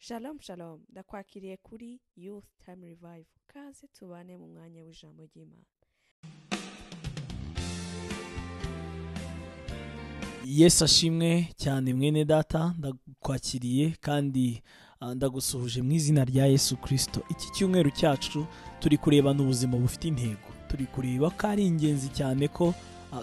Shalom shalom, ndakwakiriye kuri Youth Time Revival. Kaze tubane mu mwanya w'ijambo ry'Imana. Yesu ashimwe cyane mwene data, ndakwakiriye kandi ndagusuhuje mu izina rya Yesu Kristo. Iki cyumweru cyacu turi kureba n'ubuzima bufite intego. Turi kureba ko ari ingenzi cyane ko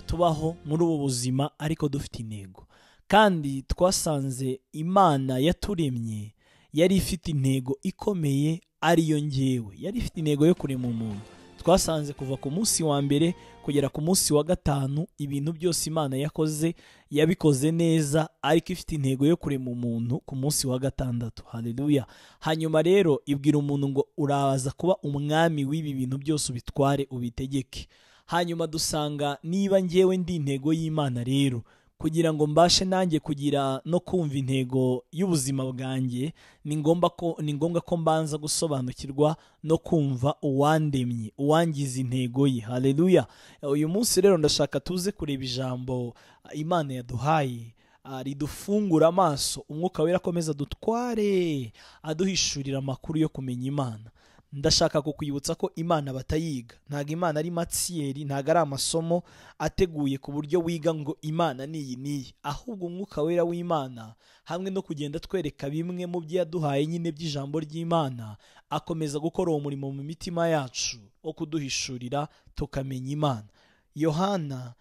tubaho muri ubu buzima ariko dufite intego. Kandi twasanze Imana yaturemye yari ifite intego ikomeye, ariyo ngewe. Yari ifite intego yo kurema umuntu. Twasanze kuva ku munsi wa mbere kugera ku munsi wa gatanu ibintu byose Imana yakoze yabikoze neza, ariko ifite intego yo kurema umuntu ku munsi wa gatandatu. Haleluya. Hanyuma rero ibwira umuntu ngo uraza kuba umwami w'ibi bintu byose, ubitware ubitegeke. Hanyuma dusanga niba ngewe ndi intego y'Imana rero, kugira ngo mbashe nanjye kugira no kumva intego y'ubuzima bwanjye, ni ngombwa ko mbanza gusobanukirwa no kumva uwandemye, uwangiza intego ye. Haleluya. Uyu munsi rero ndashaka tuze kureba ijambo Imana yaduhaye ridufungura amaso, umwuka wera akomeza dutware, aduhishurira amakuru yo kumenya Imana. Ndashaka kukwibutsa ko Imana batayiga. Ntago Imana ari matsiyeri, ntago ari amasomo ateguye ku buryo wiga ngo Imana niyi niyi, ahubwo umwuka wera w'Imana hamwe no kugenda twereka bimwe mu byo yaduhaye nyine by'ijambo ry'Imana, akomeza gukora uwo murimo mu mitima yacu wo kuduhishurira tukamenya Imana. Yohana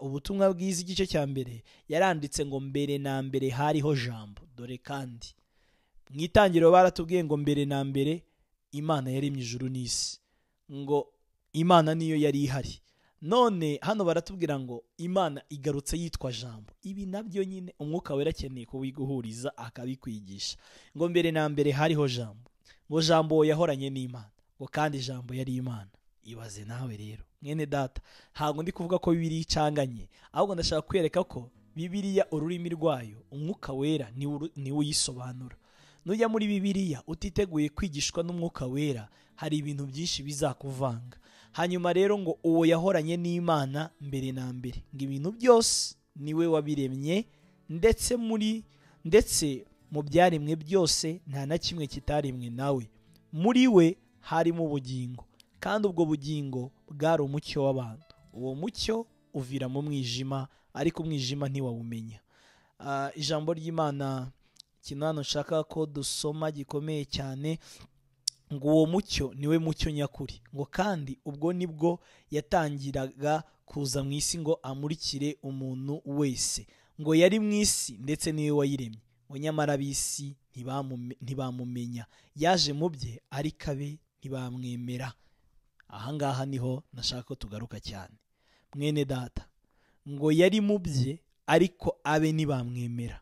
ubutumwa bwiza igice cya mbere yaranditse ngo mbere na mbere hariho jambo. Dore kandi mu itangiriro baratubwiye ngo mbere na mbere Imana yaremye ijuru n'isi, ngo Imana niyo yari ihari. None hano baratubwira ngo Imana igarutse yitwa jambo. Ibi nabyo nyine umwuka wera akeneye kubiguhuriza akabikwigisha. Ngo mbere na mbere hariho jambo, ngo jambo yahoranye n'Imana, ngo kandi jambo yari Imana. Ibaze nawe rero mwene data, ntabwo ndi kuvuga ko Bibiliya icanganye, ahubwo ndashaka kwereka ko Bibiliya ururimi rwayo umwuka wera niwe uyisobanura. Nujya muri Bibiliya utiteguye kwigishwa n'umwuka wera, hari ibintu byinshi bizakuvanga. Hanyuma rero ngo uwo yahoranye n'Imana mbere na mbere, ngo ibintu byose niwe wabiremye, ndetse mu byaremwe byose nta na kimwe kitaremwe nawe. Muri we harimo ubugingo, kandi ubwo bugingo bwari umucyo w'abantu. Uwo mucyo uvira mu mwijima, ariko umwijima ntiwawumenya. Ijambo ry'Imana ikintu hano nshaka ko dusoma gikomeye cyane, ngo uwo mucyo niwe mucyo nyakuri, ngo kandi ubwo nibwo yatangiraga kuza mu isi ngo amurikire umuntu wese, ngo yari mu isi ndetse niwe wayiremye, ngo nyamara ab'isi ntibamumenya, yaje mu bye ariko abe ntibamwemera. Ahangaha niho nashaka ko tugaruka cyane mwene data, ngo yari mu bye ariko abe ntibamwemera,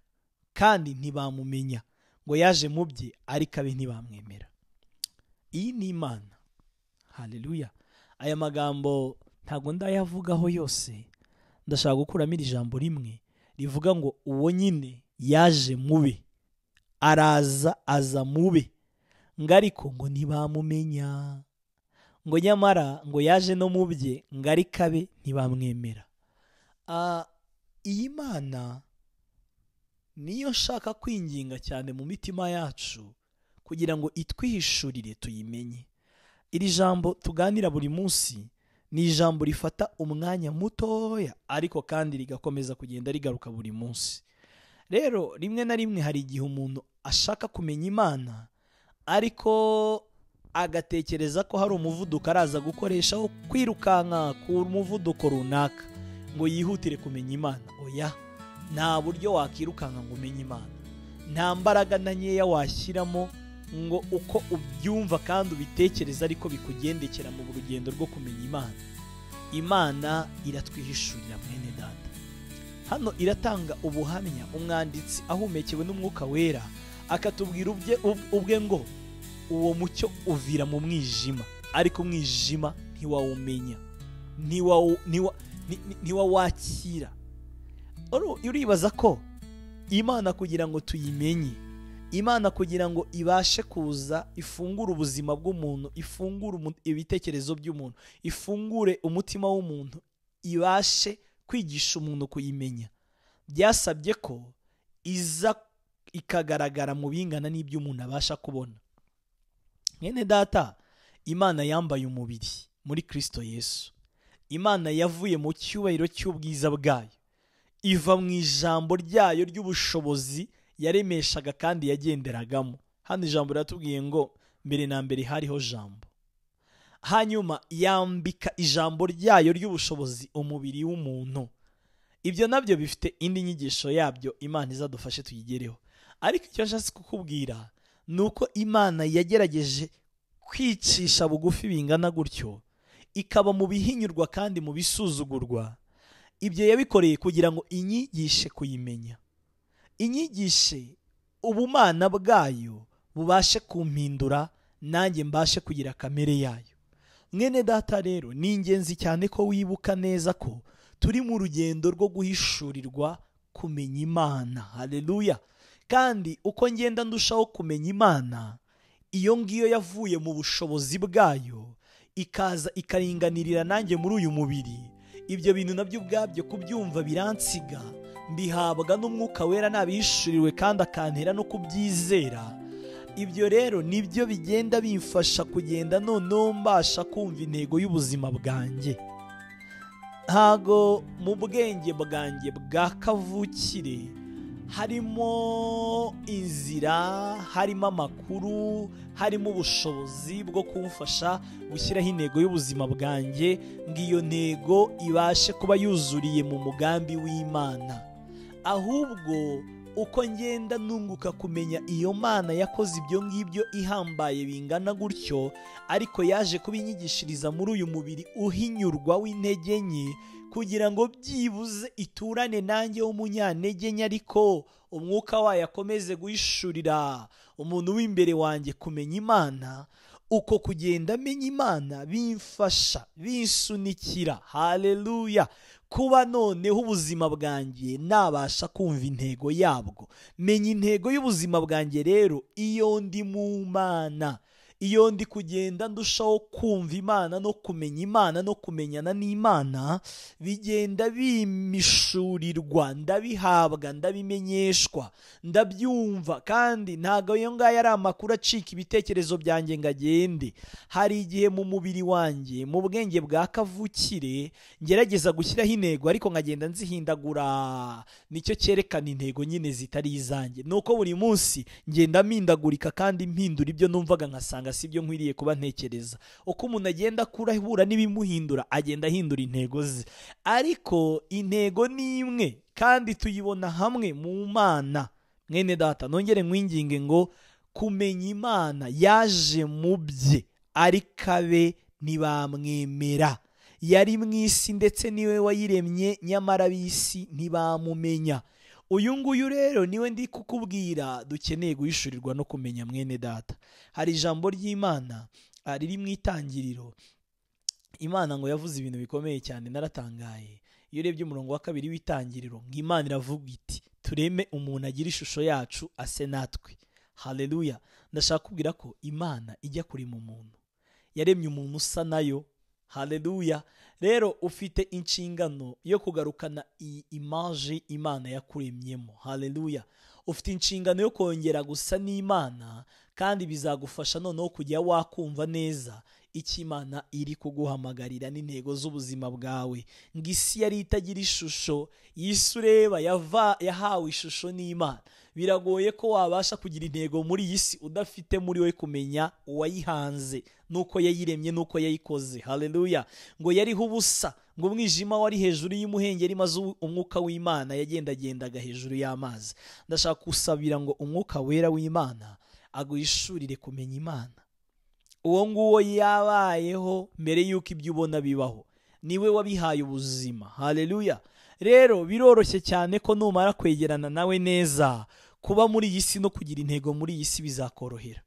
kandi ntibamumenya, ngo yaje mu bye ariko abe ntibamwemera. Iyi ni Imana. Haleluya. Aya magambo ntago ndayavugaho yose, ndashaka gukuramo iri jambo rimwe rivuga ngo uwo nyine yaje mube, araza aza mube, ngo ariko ngo ntibamumenya, ngo nyamara ngo yaje no mu bye, ngo ariko abe ntibamwemera. Iyi Mana niyo nshaka kwinginga cyane mu mitima yacu kugira ngo itwihishurire tuyimenye. Iri jambo tuganira buri munsi ni ijambo rifata umwanya mutoya, ariko kandi rigakomeza kugenda rigaruka buri munsi. Rero rimwe na rimwe hari igihe umuntu ashaka kumenya Imana ariko agatekereza ko hari umuvuduko araza gukoresha wo kwirukanka ku muvuduko runaka ngo yihutire kumenya Imana. Oya, nta buryo wakirukanka ngo umenye Imana, nta mbaraga na nkeya washyiramo ngo uko ubyumva kandi ubitekereza ariko bikugendekera mu rugendo rwo kumenya Imana. Imana iratwihishurira mwene data. Hano iratanga ubuhamya, umwanditsi ahumekewe n'umwuka wera akatubwira ubwe ngo uwo mucyo uvira mu mwijima, ariko umwijima ntiwawumenya, ntiwawakira. Uribaza ko Imana kugira ngo tuyimenye, Imana kugira ngo ibashe kuza ifungure ubuzima bw'umuntu, ifungure ibitekerezo by'umuntu, ifungure umutima w'umuntu, ibashe kwigisha umuntu kuyimenya, byasabye ko iza ikagaragara mu bingana n'ibyo umuntu abasha kubona. Mwene data, Imana yambaye umubiri muri Kristo Yesu. Imana yavuye mu cyubahiro cy'ubwiza bwayo, iva mu ijambo ryayo ry'ubushobozi yaremeshaga kandi yagenderagamo. Hano ijambo riratubwiye ngo mbere na mbere hariho jambo. Hanyuma yambika ijambo ryayo ry'ubushobozi umubiri w'umuntu. Ibyo nabyo bifite indi nyigisho yabyo, Imana izadufashe tuyigereho. Ariko icyo nshatse kukubwira ni uko Imana yagerageje kwicisha bugufi bingana gutyo, ikaba mu bihinyurwa kandi mu bisuzugurwa. Ibyo yabikoreye kugira ngo inyigishe kuyimenya, inyigishe ubumana bwayo bubashe kumpindura, nanjye mbashe kugira kamere yayo. Mwene data rero, ni ingenzi cyane ko wibuka neza ko turi mu rugendo rwo guhishurirwa kumenya Imana. Haleluya! Kandi uko ngenda ndushaho kumenya Imana, iyo ngiyo yavuye mu bushobozi bwayo ikaza ikaringanirira nanjye muri uyu mubiri, ibyo bintu nabyo ubwabyo kubyumva biransiga, mbihabwa n'Umwuka Wera nabihishuriwe kandi akantera no kubyizera. Ibyo rero nibyo bigenda bimfasha kugenda noneho mbasha kumva intego y'ubuzima bwanjye. Ntago mu bwenge bwanjye bwa kavukire harimo inzira, harimo amakuru, harimo ubushobozi bwo kumfasha gushyiraho intego y'ubuzima bwanjye, ngo iyo ntego ibashe kuba yuzuriye mu mugambi w'Imana. Ahubwo uko ngenda nunguka kumenya iyo Mana yakoze ibyo ngibyo ihambaye bingana gutyo, ariko yaje kubinyigishiriza muri uyu mubiri uhinyurwa w'intege nke, kugira ngo byibuze iturane nanjye w'umunyantege nke, ariko umwuka wayo akomeze guhishurira umuntu w'imbere wanjye kumenya Imana. Uko kugenda amenya Imana bimfasha, binsunikira, haleluya, kuba noneho ubuzima bwanjye nabasha kumva intego yabwo. Menya intego y'ubuzima bwanjye rero iyo ndi mu Mana, iyo ndi kugenda ndushaho kumva Imana no kumenya Imana no kumenyana n'Imana, bigenda bimishurirwa, ndabihabwa, ndabimenyeshwa, ndabyumva. Kandi ntago iyo ngayo ari amakuru acika ibitekerezo byanjye ngo agende. Hari igihe mu mubiri wanjye, mu bwenge bwa kavukire, ngerageza gushyiraho intego ariko nkagenda nzihindagura. Nicyo cyerekana intego nyine zitari izanjye. Nuko buri munsi ngenda mpindagurika kandi mpindura ibyo numvaga nkasanga si byo nkwiriye kuba ntekereza. Uko umuntu agenda akura ahura n'ibimuhindura, agenda ahindura intego ze. Ariko intego ni imwe kandi tuyibona hamwe mu Mana. Mwene data, nongere nkwinginge ngo kumenya Imana yaje mu bye, ariko abe ntibamwemera. Yari mu isi ndetse niwe wayiremye, nyamara ab'isi ntibamumenya. Uyu nguyu rero niwe ndi kukubwira dukeneye guhishurirwa no kumenya. Mwene data, hari ijambo ry'Imana riri mu itangiriro. Imana ngo yavuze ibintu bikomeye cyane, naratangaye. Iyo urebye umurongo wa 2 w'itangiriro, ngo Imana iravuga iti tureme umuntu agira ishusho yacu ase natwe. Haleluya! Ndashaka kubwira ko Imana ijya kurema umuntu, yaremye umuntu usa nayo. Haleluya! Rero ufite inshingano yo kugarukana iyi image Imana yakuremyemo. Haleluya! Ufite inshingano yo kongera gusa n'Imana, kandi bizagufasha noneho kujya wakumva neza icyo Imana iri kuguhamagarira n'intego z'ubuzima bwawe. Ngo isi yari itagira ishusho, isi ureba yahawe ishusho n'Imana. Biragoye ko wabasha kugira intego muri iyi si udafite muri we kumenya uwayihanze, nuko yayiremye, nuko yayikoze. Haleluya! Ngo yariho ubusa, ngo umwijima wari hejuru y'umuhengeri, maze umwuka w'Imana yagendagendaga hejuru y'amazi. Ndashaka gusabira ngo umwuka wera w'Imana aguhishurire kumenya Imana. Uwo nguwo yabayeho mbere y'uko ibyo ubona bibaho, niwe wabihaye ubuzima. Haleluya! Rero biroroshye cyane ko numara kwegerana nawe neza, kuba muri iyi si no kugira intego muri iyi si bizakorohera.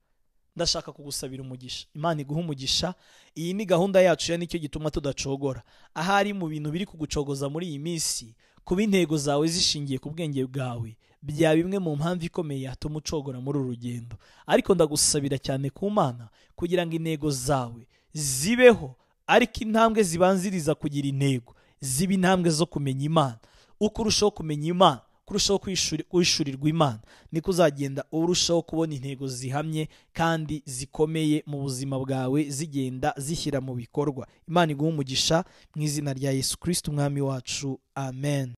Ndashaka kugusabira umugisha. Imana iguhe umugisha. Iyi ni gahunda yacu, ya nicyo gituma tudacogora. Ahari mu bintu biri kugucogoza muri iyi minsi, kuba intego zawe zishingiye ku bwenge bwawe bya bimwe mu mpamvu ikomeye yatuma ucogora muri uru rugendo. Ariko ndagusabira cyane ku Mana kugira ngo intego zawe zibeho, ariko intambwe zibanziriza kugira intego ziba intambwe zo kumenya Imana. Uko urushaho kumenya Imana, Kurushaho kwishyurirwa Imana, niko uzagenda urushaho kubona intego zihamye kandi zikomeye mu buzima bwawe, zigenda zishyira mu bikorwa. Imana iguhe umugisha mu izina rya Yesu Kristo umwami wacu. Amen.